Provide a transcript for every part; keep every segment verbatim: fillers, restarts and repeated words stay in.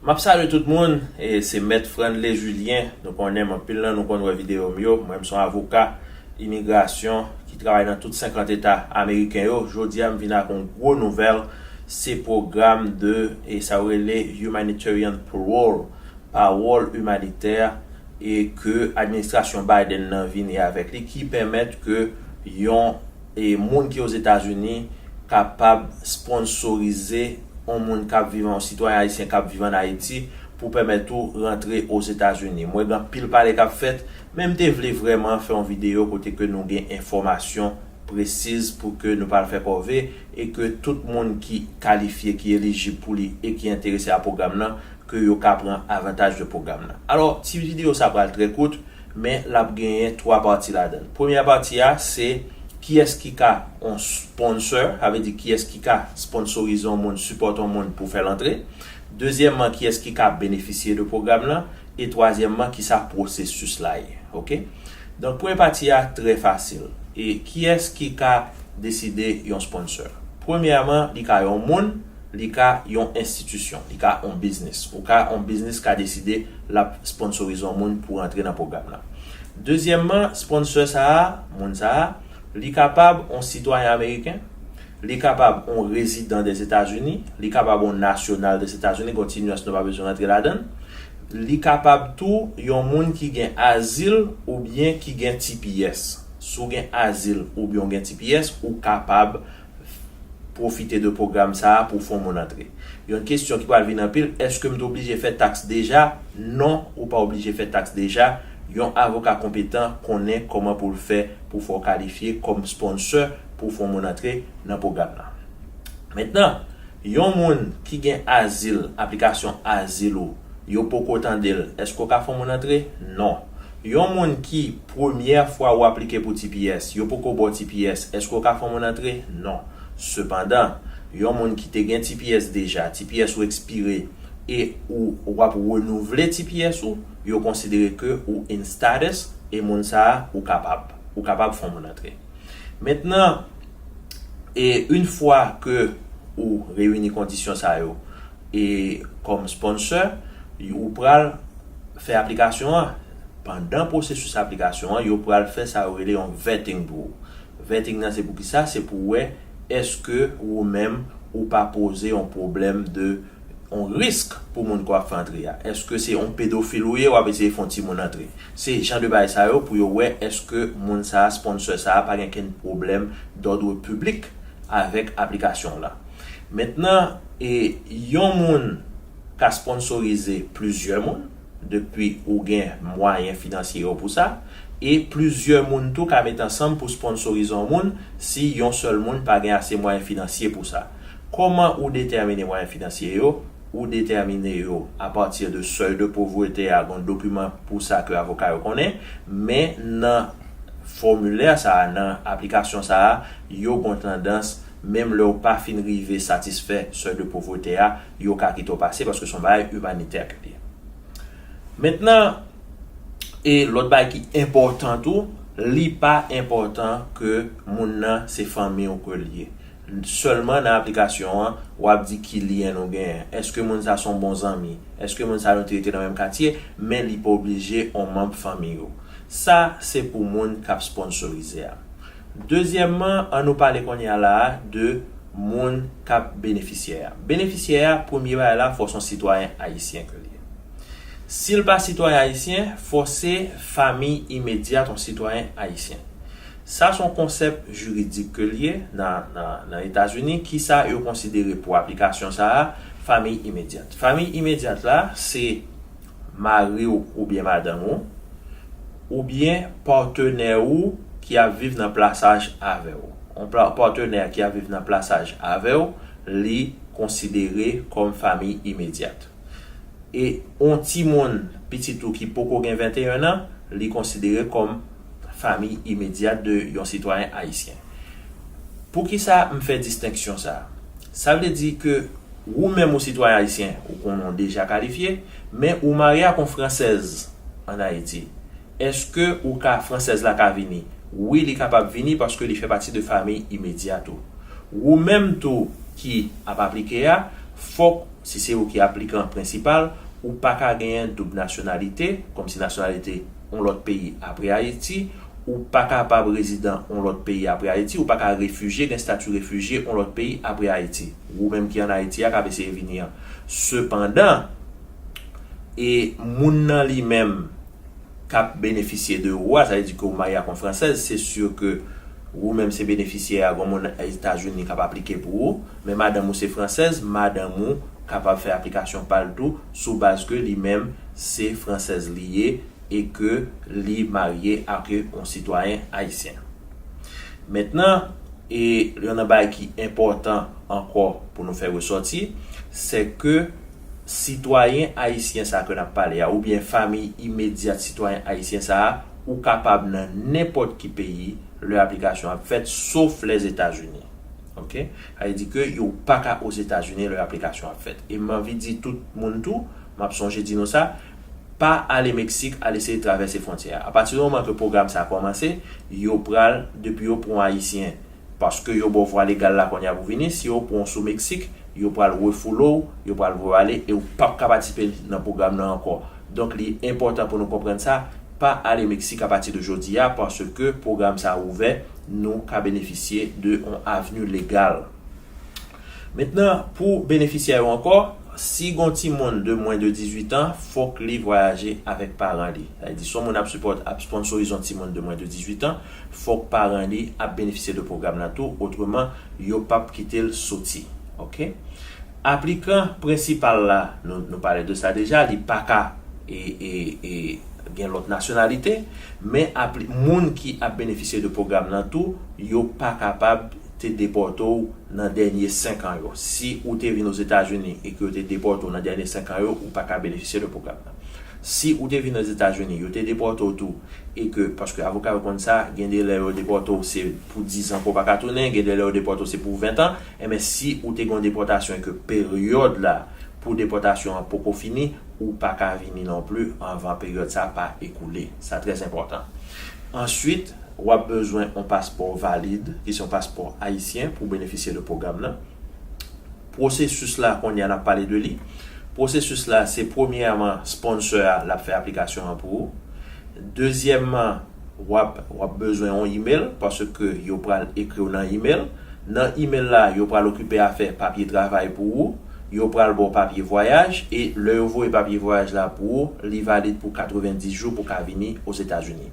M ap salye tout moun, e se Mèt Franley Julien. Nou konnen m, anpil nan nou konn wè videyo m yo. Mwen, m se yon avoka imigrasyon ki travay nan tout senkant eta ameriken yo. Jodi a, m vin ak yon gwo nouvèl, se pwogram de, e sa yo rele humanitarian parole, pawòl imanitè, e ke administrasyon Biden nan vini avèk li, ki pèmèt ke yon, e moun ki Ozetazini kapab sponsorize yon moun k ap viv, yon sitwayen ayisyen k ap viv ann Ayiti, pou pèmèt ou rantre Ozetazini. Mwen gen anpil pale k ap fèt, men m te vle vrèman fè yon videyo kote ke nou gen enfòmasyon presiz pou ke nou pa al fè kòve, e ke tout moun ki kalifye, ki elijib pou li e ki enterese a pwogram nan, ke yo ka pran avantaj de pwogram nan. Alò, ti videyo sa pral trè kout, men l ap genyen twa pati ladan l. Premyè pati a, se kiyès ki ka yon sponsor, sa vle di kiyès ki ka sponsorize yon moun, sipòte yon moun pou fè l antre. Dezyèmman, kiyès ki ka benefisye de pwogram nan. E twazyèmman, kisa pwosesis la ye. Oke? Donk, premye pati a trè fasil. E kiyès ki ka deside yon sponsor? Premyèman, li ka yon moun, li ka yon enstitisyon, li ka yon biznis. Ou ka, yon biznis ka deside l ap sponsorize yon moun pou rantre nan pwogram nan. Dezyèmman, sponsor sa a, moun sa a, li kapab yon sitwayen ameriken, li kapab yon rezidan Dèzetazini, li kapab yon nasyonal Dèzetazini, gen ti nyans nou pa bezwen rantre ladan l. Li kapab tou yon moun ki gen azil oubyen ki gen T P S. Si w gen azil oubyen w gen T P S, ou kapab pwofite de pwogram sa a pou w fè yon moun antre. Yon kesyon ki pral vin anpil, èske m te oblije fè taks deja? Non, ou pa oblije fè taks deja. Yon avoka konpetan konnen kòman pou l fè pou fè w kalifye kòm sponsor pou fè yon moun antre nan pwogram nan. Mentnan, yon moun ki gen azil, aplikasyon azil ou, yo poko tande l, èske w ka fè yon moun antre? Non. Yon moun ki premyè fwa ou aplike pou T P S, yo poko ba w T P S, èske w ka fè yon moun antre? Non. Sepandan, yon moun ki te gen T P S deja, T P S ou ekspire, e ou, w ap renouvle T P S ou, yo konsidere ke ou in status, e moun sa a, ou kapab. Ou kapab fè yon moun antre. Mentnan, e yon fwa ke ou reyini kondisyon sa yo, e kòm sponsor, ou pral fè aplikasyon an. Pandan pwosesis aplikasyon an, yo pral fè sa yo rele yon vetting pou ou. Vetting nan se pou kisa? Se pou wè èske ou menm ou pa poze yon pwoblèm de yon risk pou moun ke w ap fè antre a. Èske se yon pedofil ou ye, w ap eseye fè yon timoun antre? Se jan de bagay sa yo pou yo wè èske moun sa a, sponsor sa a, pa gen kenn pwoblèm dòd piblik avèk aplikasyon w la. Mentnan, e yon moun ka sponsorize plizyè moun, depi ou gen mwayen finansye yo pou sa, e plizyè moun tou ka met ansanm pou sponsorize yon moun si yon sèl moun pa gen ase mwayen finansye pou sa. Kòman ou detèmine mwayen finansye yo? Ou detèmine yo apati de sèy de povrete a, gon dokiman pou sa ke avoka yo konnen, men nan fòmilè sa a, nan aplikasyon sa a, yo gon tandans, menm lè w pa fin rive satisfè sèy de povrete a, yo ka kite w pase paske se yon bagay imanitè ke l ye. Mentnan, e lòt bagay ki enpòtan tou, li pa enpòtan ke moun nan se fanmi w ke l ye. Sèlman nan aplikasyon an, w ap di ki lyen nou genyen. Èske moun sa se yon bon zanmi? Èske moun sa nou te rete nan menm katye? Men li pa oblije yon manm fanmi w. Sa se pou moun k ap sponsorize a. Dezyèmman, ann nou pale kounye a la a de moun k ap benefisyè a. Benefisyè a, premye bagay la, fò se yon sitwayen ayisyen ke l ye. Si l pa sitwayen ayisyen, fò se fanmi imedyat yon sitwayen ayisyen. Sa se yon konsèp jiridik ke l ye nan, nan, nan Etazini. Kisa yo konsidere pou aplikasyon sa a? Fanmi imedyat. Fanmi imedyat la, se mari w oubyen madanm ou, oubyen patnè ou ki ap viv nan plasaj avè w. Yon pa-, patnè ki ap viv nan plasaj avè w, li konsidere kòm fanmi imedyat. E yon timoun, pitit ou ki poko gen venteyen an, li konsidere kòm fanmi imedyat de yon sitwayen ayisyen. Poukisa m fè distenksyon sa a? Sa vle di ke ou menm ou sitwayen ayisyen, ou konnen w deja kalifye, men ou marye ak yon fransèz ann Ayiti. Èske ou ka, fransèz la ka vini? Wi, li kapab vini paske li fè pati de fanmi imedyat ou. Ou menm tou ki ap aplike a, Fòk, si se ou ki aplikan prensipal, ou pa ka genyen doub nasyonalite, kòmsi nasyonalite yon lòt peyi apre Ayiti, ou pa kapab rezidan yon lòt peyi apre Ayiti, ou pa ka refijye, gen estati refijye yon lòt peyi apre Ayiti. Ou menm ki ann Ayiti a k ap eseye vini an. Sepandan, e moun nan li menm k ap benefisye de ou a, sa vle di ke ou marye ak yon fransèz, se si ke ou menm se benefisyè a, gen moun Etazini k ap aplike pou ou, men madanm ou se fransèz, madanm ou kapab fè aplikasyon pa l tou, sou baz ke li menm se fransèz li ye e ke li marye ak yon sitwayen ayisyen. Mentnan, e youn nan bagay ki enpòtan ankò pou nou fè resòti, se ke sitwayen ayisyen sa ke n ap pale a, oubyen fanmi imedyat sitwayen ayisyen sa a, ou kapab nan nenpòt ki peyi lè aplikasyon ap fèt, sof Lèzetazini. Ok? Sa vle di ke yo pa ka Ozetazini lè aplikasyon ap fèt. E m anvi di tout moun tou, m ap sonje di nou sa, pa ale Meksik, al eseye travèse fwontyè a. Apati di moman ke pwogram sa a kòmanse, yo pral, depi yo pran yon Ayisyen, paske yo ba w vwa legal la kounye a pou vini, si yo pran w sou Meksik, yo pral refoule w, yo pral voye w ale, e ou p ap ka patisipe nan pwogram nan ankò. Donk, li enpòtan pou nou konprann sa, pa ale Meksik apati de jodi a, paske pwogram sa a ouvè, nou ka benefisye de yon avni legal. Mentnan, pou benefisyè yo ankò, si gon timoun de mwens de dizuit an, fòk li vwayaje avèk paran li. Sa vle di, si yon moun ap sipòt, ap sponsorize yon timoun de mwens de dizuit an, fòk paran li ap benefisye de pwogram nan tou, otreman, yo p ap kite l soti. Ok? Aplikan prensipal la, nou, nou pale de sa deja, li pa ka e, e, e, gen lòt nasyonalite, men apli, moun ki ap benefisye de pwogram nan tou, yo pa kapab te depòte w nan dènye senk an yo. Si ou te vin Ozetazini e ke yo te depòte w nan dènye senk an yo, ou pa ka benefisye de pwogram nan. Si ou te vin Ozetazini, yo te depòte w tou, e ke, paske avoka yo konn sa, gen de lè yo depòte w se pou diz an ke w pa ka tounen, gen de lè yo depòte w se pou ven an, enben si ou te gen yon depòtasyon e ke peryòd la pou depòtasyon an poko fini, ou pa ka vini non pli anvan peryòd sa pa ekoule. Sa trè enpòtan. Answit, w ap bezwen yon paspò valid, ki se yon paspò ayisyen, pou benefisye de pwogram nan. Pwosesis la, kounye a n ap pale de li. Pwosesis la, se premyèman, sponsor a, l ap fè aplikasyon an pou ou. Dezyèmman, w ap, w ap bezwen yon email, paske yo pral ekri w nan email. Nan email la, yo pral okipe a fè papye travay pou ou. Yo pral ba w papye vwayaj, e lè yo voye papye vwayaj la pou ou, li valid pou katrevenndis jou pou ka vini Ozetazini.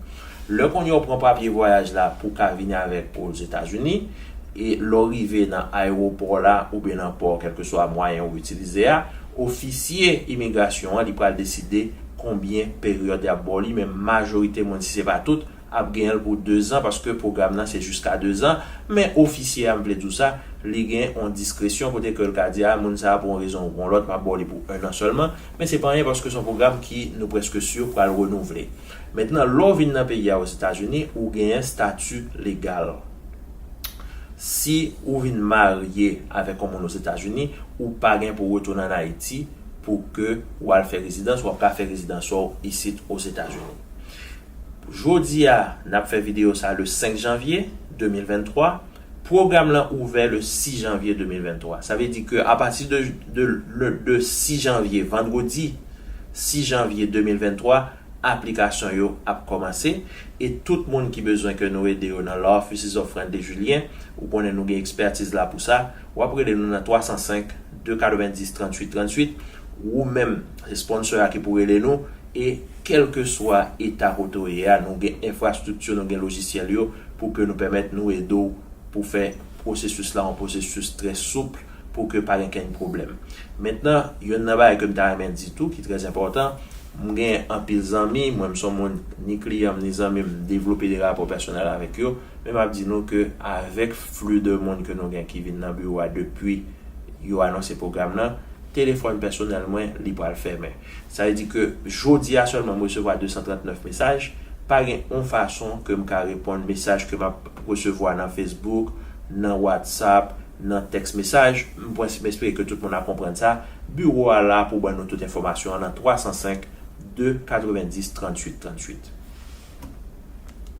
Lè kounye a w pran papye vwayaj la pou ka vini avèk Ozetazini, e lè w rive nan ayewopò la oubyen nan pò, kèlkeswa mwayen ou itilize a, ofisye imigrasyon an, li pral deside konbyen peryòd y ap ba w li, men majorite moun, si se pa tout, ap genyen l pou dezan, paske pwogram nan se jiska dezan, men ofisye a, m vle di w sa, li gen yon diskresyon kote ke l ka di, a, moun sa a, pou yon rezon ou pou yon lòt, m ap ba w li pou ennan sèlman, men se pa anyen, paske se yon pwogram ki, nou prèske si, pral renouvle. Mentnan, lè w vin nan peyi a, Ozetazini, ou genyen stati legal. Si ou vin marye avèk yon moun Ozetazini, ou pa gen pou w retounen ann Ayiti pou ke w al fè rezidans, w ap ka fè rezidans ou isit Ozetazini. Jodi a, n ap fè videyo sa le senk janvye de mil venntwa. Pwogram lan ouvè le sis janvye de mil venntwa. Sa vle di ke apati de, de, de sis janvye, vandredi sis janvye de mil venntwa, aplikasyon yo ap kòmanse, e tout moun ki bezwen ke nou ede yo nan Law Offices of Randy Julien, ou konnen nou gen ekspertiz la pou sa, w ap rele nou nan twa san senk, de katrevenndis, tranntuit, tranntuit, ou menm, se sponsor a ki pou rele nou, e kèlkeswa eta kote w ye a, nou gen enfrastrikti, nou gen lojisyèl yo pou ke nou pèmèt nou ede w pou fè pwosesis la yon pwosesis trè soup pou ke pa gen kenn pwoblèm. Mentnan, youn nan bagay ke m ta renmen di tou ki trè enpòtan, m gen anpil zanmi, mwen m se yon moun, ni kliyan m, ni zanmi m, m devlope de rapò pèsonèl avèk yo, men m ap di nou ke avèk fli de moun ke nou gen ki vin nan biwo a depi yo anonse pwogram nan, telefòn pèsonèl mwen, li pral fèmen. Sa vle di ke jodi a sèlman, m resevwa de san trannèf mesaj. Pa gen yon fason ke m ka reponn mesaj ke m ap resevwa nan Facebook, nan WhatsApp, nan tèks mesaj. M pwens-, m espere ke tout moun ap konprann sa. Biwo a la pou ban nou tout enfòmasyon an nan twa san senk, de katrevenndis, tranntuit, tranntuit.